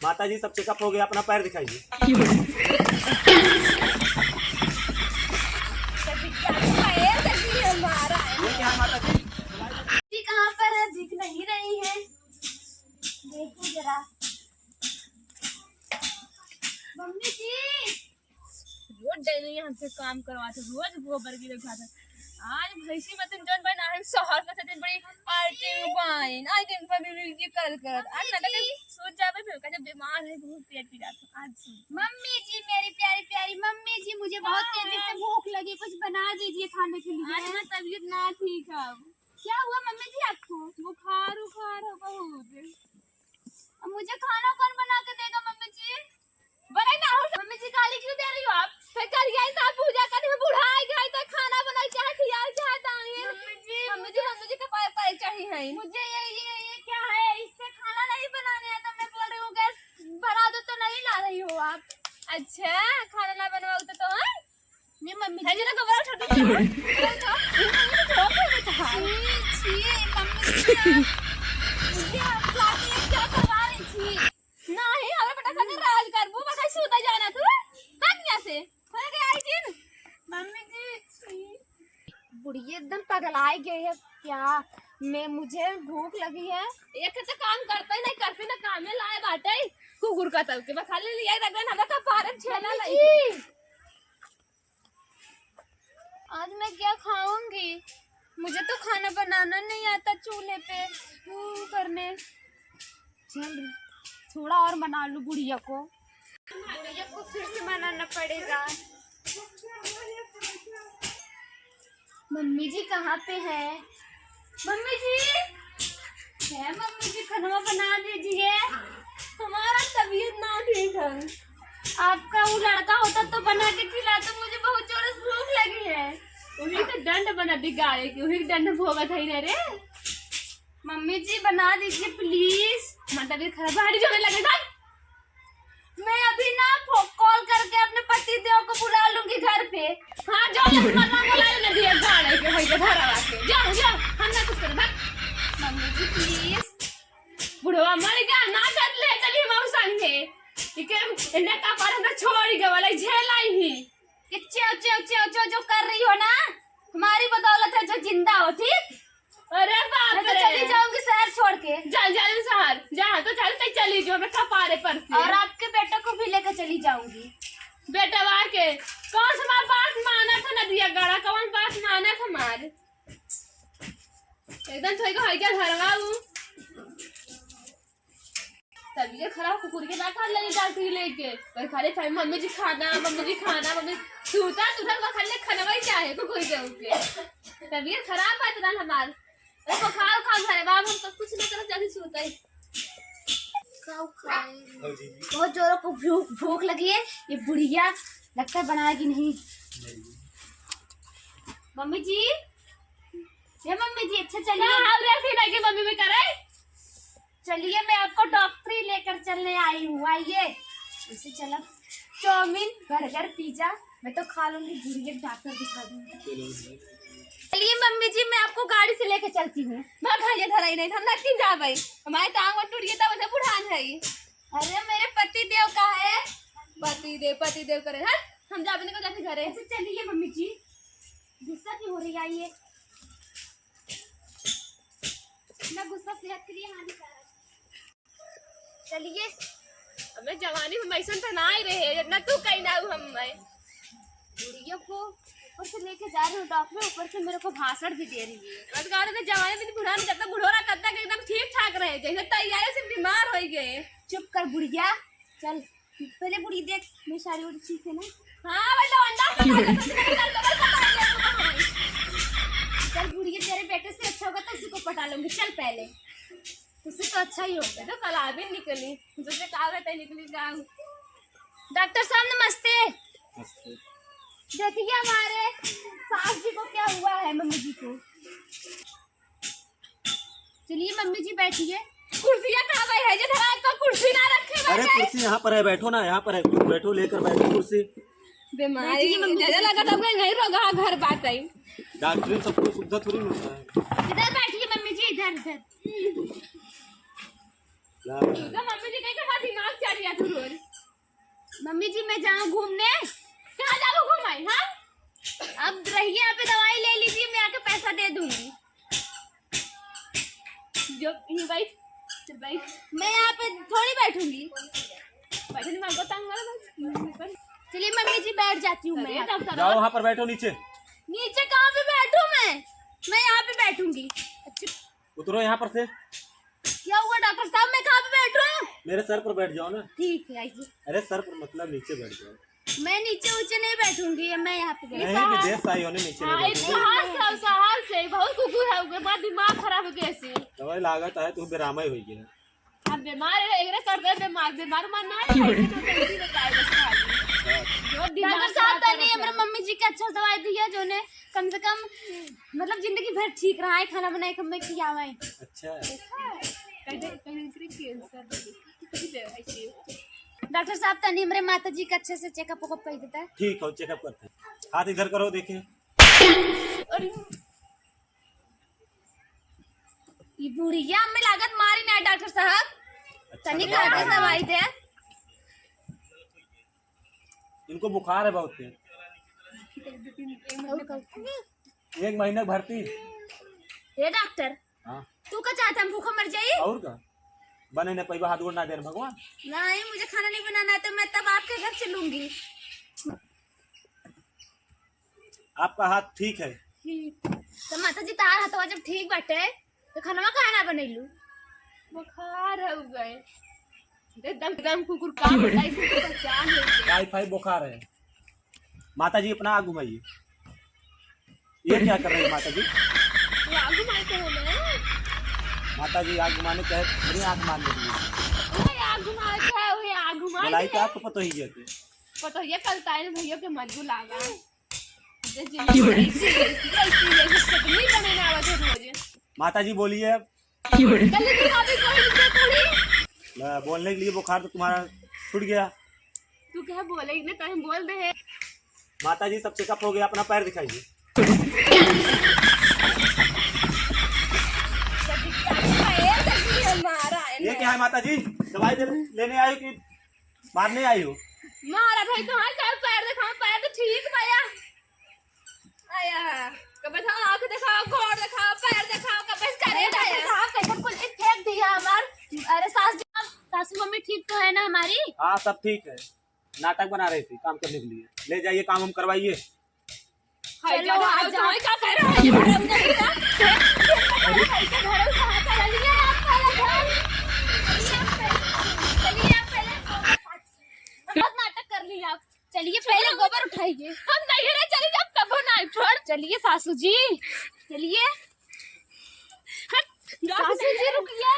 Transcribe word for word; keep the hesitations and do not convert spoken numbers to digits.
माता जी, सब चेकअप हो गया, अपना पैर दिखाइए। ये क्या है माता जी? जी कहाँ पर है? दिख नहीं रही है, देखो जरा। मम्मी जी, रोज डेली हमसे काम करवात है, रोज गोबर गिरे खात है। आज भैंसी में तुम जौन बहन, आज शहर में से दिन बड़ी आइटिंग बाइन, आइटिंग पर भी वीडियो कॉल कर। आज ना तो कहीं सूत जाबे, फिर कहते बीमार है, बहुत पेट पिरात है। आज सूत। मम्मी जी, मेरी प्यारी प्यारी मम्मी जी, मुझे बहुत हाँ। तेजी से भूख लगी, कुछ बना दीजिए खाने के लिए। आज ना तबीयत ना ठीक है। क्या हुआ मम्मी जी आपको? बुखार उखार है बहुत। अब मुझे खाना कौन बना के देगा मम्मी जी? बनाई ना हो। मम्मी जी गाली क्यों दे रही हो आप? फिर कल यही साहब पूजा करने में बूढ़ा आई गई तो खाना बनाई चाहे खियाई चाहे दाएं। मम्मी जी, मम्मी जी, मम्मी जी का पाए पाए चाहिए है। मुझे ये, ये, ये क्या है? इससे खाना नहीं बनाने आता। मैं बोल रही हूँ गैस भरा दो तो नहीं ला रही हो आप। अच्छा, खाना ना बनवाओ तो, तो है? ये मम्मी जी। अरे, ना घबराओ, छोटू। छी, छी, मम्मी जी, मुझे आप लाके ये क्या करवा रही थी? नहीं, हमारे बेटा संग राज करबू, बस ऐसे होता जाना तू। भाग यहाँ से। हो गया आई दिन। मम्मी जी, छी। बुढ़िया एकदम पगलाए गई है क्या? मैं, मुझे भूख लगी है। एक तो काम करते ही नहीं, करते ना काम में लाए बाटे। कुकुर का तल के बस खाली लिया रख देना, हमरा का बारह छेला मम्मी लाई। जी। आज मैं क्या खाऊंगी? मुझे तो खाना बनाना नहीं आता चूल्हे पे, यूं करने। चल, थोड़ा और मना लूं बुढ़िया को। बुढ़िया को फिर से मनाना पड़ेगा। मम्मी जी कहाँ पे है? मम्मी जी, है मम्मी जी, खाना बना दीजिए, हमारा तबीयत ना ठीक है। आपका वो लड़का होता तो बना के खिलाता, मुझे बहुत जोर से भूख लगी है। वही तो डंड बना दी गाड़ी की, वही डंड भोगत है ना रे। मम्मी जी बना दीजिए प्लीज। हमारा तबीयत खराब, गाड़ी जोरे लगे था। मैं अभी ना फो-, कॉल करके अपने पति देव को बुला लूंगी घर पे। हाँ, जाओ, जाओ, मरना बोला ना दिया गाड़ी के, भाई के घर आवा के। जाओ, जाओ, हम ना कुछ करबा। मम्मी जी प्लीज। बुढ़वा मर गया, ना कर ले, चली हम संगे। इके, इन्हें का पर हमरा छोड़ गए वाला झेला ही। ये च्यो, च्यो, च्यो, च्यो जो कर रही हो ना, हमारी बदौलत है जो जिंदा हो, ठीक? अरे बाप मैं तो रे। चली जाऊंगी शहर छोड़ के। जा, जा, जा शहर, जा, तो चल, तै चली जो, मैं कपारे पर से। और आपके बेटे को भी लेकर चली जाऊंगी। बेटवा के, कौन सा हमार बात मानत है नदिया गड़ा, कौन बात मानत हमार? एकदम थोड़ी को है क्या घरवा ऊ? तबीयत खराब, कुकुर के ना खा लेनी डॉक्टरी लेके। वही खाली खाली, "मम्मी जी खाना, मम्मी जी खाना, मम्मी।" सूता, सूता तो खाली खाना वही चाहे, कुकुर के ऊपर। तबीयत खराब बात ना हमार। अरे बुखार उखार भरे बाप, हम तो कुछ नहीं करब, जल्दी सूता ही। खाओ, खाओ। बहुत जोरों को भूख, भूख लगी है। ये बुढ़िया लगता है बनाएगी नहीं। मम्मी जी, ये मम्मी जी, अच्छा चलिए। हाँ, हाँ, रे, फिर आगे मम्मी में करे। चलिए, मैं आपको डॉक्टरी लेकर चलने आई हूँ, आइए। इसे चला, चाउमीन, बर्गर, पिज्जा, मैं तो खा लूंगी, बुढ़िया डॉक्टर दिखा दूंगी। चलिए मम्मी जी, मैं आपको गाड़ी से लेके चलती हूँ। भाग, हाँ, ये धराई नहीं, हम नक्की जाबे। हमारे टांग में टूट गया था, वैसे बुढ़ान है। अरे, मेरे पति देव का है। पति देव, पति देव करे, हाँ? हम जाबे नहीं को जाते घरे। अच्छा, चलिए मम्मी जी, गुस्सा क्यों हो रही है ये? ना गुस्सा सेहत के लिए हानिकारक। चलिए। हमें जवानी में ऐसा तो ना ही रहे, जितना तू कहीं ना हूँ हम मैं। बुढ़िया को ऊपर से लेके जा रही हूँ डॉक्टर, ऊपर से मेरे को भाषण भी दे रही है। बस गाड़ी में जवानी में बुढ़ा, जब तक बुढ़ो रहा, तब तक एकदम ठीक ठाक रहे, जैसे तैयारी से बीमार हो गए। चुप कर बुढ़िया, चल। पहले बुढ़ी देख, मैं साड़ी वाड़ी ठीक है ना? हाँ, भाई, लौंडा तो लगा था, तुझे लड़का का पता है, लड़का कहाँ है? चल, बुढ़िया, तेरे बेटे से अच्छा होगा तो उसी को पटा लूंगी। चल पहले। तुझसे तो अच्छा ही होगा। तो कल आ भी निकली, तुझसे कहा रहता है, निकली काम। डॉक्टर साहब, नमस्ते। नमस्ते। देखिए, हमारे सास जी को क्या हुआ है, मम्मी जी को। चलिए मम्मी जी बैठिए। कुर्सियाँ कहाँ पे है? जैसे रात को कुर्सी ना रखे अरे बैठे। कुर्सी यहाँ पर है, बैठो ना, यहाँ पर है, बैठो, लेकर बैठो कुर्सी। बीमारी बैठिए मम्मी जी। ज्यादा लगा तो अपने यहीं रोगा घर बात आई। डॉक्टरी में सब कुछ सुविधा थोड़ी मिलता है। इधर बैठिए मम्मी जी, इधर, इधर। तो मम्मी जी कहीं का दिमाग चढ़ गया तू रोज। मम्मी जी, मैं जाऊँ घूमने? कहाँ जाओ घूमे, हाँ? अब रहिए यहाँ पे, दवाई ले लीजिए, मैं आके पैसा दे दूंगी। जो, ये बैठ, चल बैठ। मैं यहाँ पे थोड़ी बैठूंगी। बैठने में हमको तंग मारो, बैठ। चलिए मम्मी जी, बैठ जाती हूँ मैं अरे यहाँ पे। डॉक्टर जाओ, साहब। वहाँ पर बैठो नीचे। नीचे कहाँ पे बैठूँ मैं? मैं यहाँ पे बैठूंगी। अच्छा। उतरो यहाँ पर से। क्या हुआ डॉक्टर साहब, मैं कहाँ पे बैठूँ? मेरे सर पर बैठ जाओ ना। ठीक है, आइए। अरे सर पर मतलब नीचे बैठ जाओ। मैं नीचे ऊंचे नहीं बैठूंगी, मैं यहाँ पे बैठूंगी। नहीं, विदेश से आई हो ना, नीचे नहीं हाँ, बैठोगे। शहर से, शहर से बहुत कुकुर है, ओकर बाद दिमाग खराब हो गया से। तो वही लागत है, तू बेरामा ही हो गया। अब बीमार है, एकरे कर दे बीमार, बीमार मन ना है, ऐसे तो कैसी बताए बस खाली। अच्छा। जो दिमाग डॉक्टर साहब, खराब तनी करत हमरे है। मम्मी जी के अच्छा दवाई दिया, जो ने कम से कम मतलब जिंदगी भर ठीक रहा है, खाना बनाए के मैं खियावे। अच्छा। कहीं, कहीं इनकरे कैंसर हो गई। डॉक्टर साहब, तनी हमरे माता जी के अच्छे से चेकअप वेकअप कर देता। ठीक हो, चेकअप करते हैं। हाथ इधर करो, देखें। अरे, ई बुढ़िया में लागत मारी ना डॉक्टर साहब। अच्छा, तनी दवाई खा के दे। दवाई दे। इनको बुखार है बहुत तेज। एक महीने भर्ती। ए डॉक्टर, हाँ। तू का चाहता हम भूखा मर जाई? और का? बने न पैबा हाथ गोड़ ना दे भगवान। नहीं, मुझे खाना नहीं बनाना है, तो मैं तब आपके घर चलूंगी। आपका हाथ ठीक है। ठीक। तो माता जी, तार हथवा जब ठीक बाटे, तो खाना काहे ना बनैलू? बुखार हो गए। एकदम, एकदम कुकुर का बताई, कुकुर पहचान हो गए। टाइफाइड बुखार है। माता जी, अपना आग घुमाइए। ये क्या कर रही है माता जी? वो आग घुमाए के हो ना। माता जी, आग घुमाने कहे, मेरी आग मारने के लिए। वो आग घुमाए के है, वो आग घुमाए बोलाई के तो है। आपको पता ही है कि पता ही है, कल ताइन भैया के मजबू लागा। जे जिंदगी ऐसी, ऐसी, ऐसी, ऐसी चटनी बने ना आवत है रोज। माता जी, बोलिए। गलती भाभी को इनसे थोड़ी। ला, बोलने के लिए बुखार तो तुम्हारा छूट गया। तू क्या बोले, इतने टाइम बोल दे है। माता जी, सब चेकअप हो गया, अपना पैर दिखाइए। ये क्या है माता जी, दवाई दे, लेने आए हो कि मारने आई हो? मारा भाई, कहाँ का पैर दिखाओ, पैर तो ठीक भैया। आया, कब दिखाओ, आँख दिखाओ, गोड़ दिखाओ, पैर दिखाओ, कब करे अरे डॉक्टर आया? साहब, कैसे कुल चीज फेंक दिया हमार? अरे सास जी, सासू मम्मी ठीक तो है ना हमारी? हाँ, सब ठीक है। नाटक बना रही थी काम करने के लिए। ले जाइए, काम हम करवाइए। हाय चलो, जाओ, आज जाओ। तुम्हें क्या कह रहा है? ये बड़ा नहीं था। चलिए, आप पहले घर। चलिए, आप पहले। बहुत नाटक कर लिया आप। चलिए, पहले गोबर उठाइए। हम नहीं रहे, चलिए, आप तब ना छोड़। चलिए, सासू जी, चलिए। हट, सासू जी, रुकिए।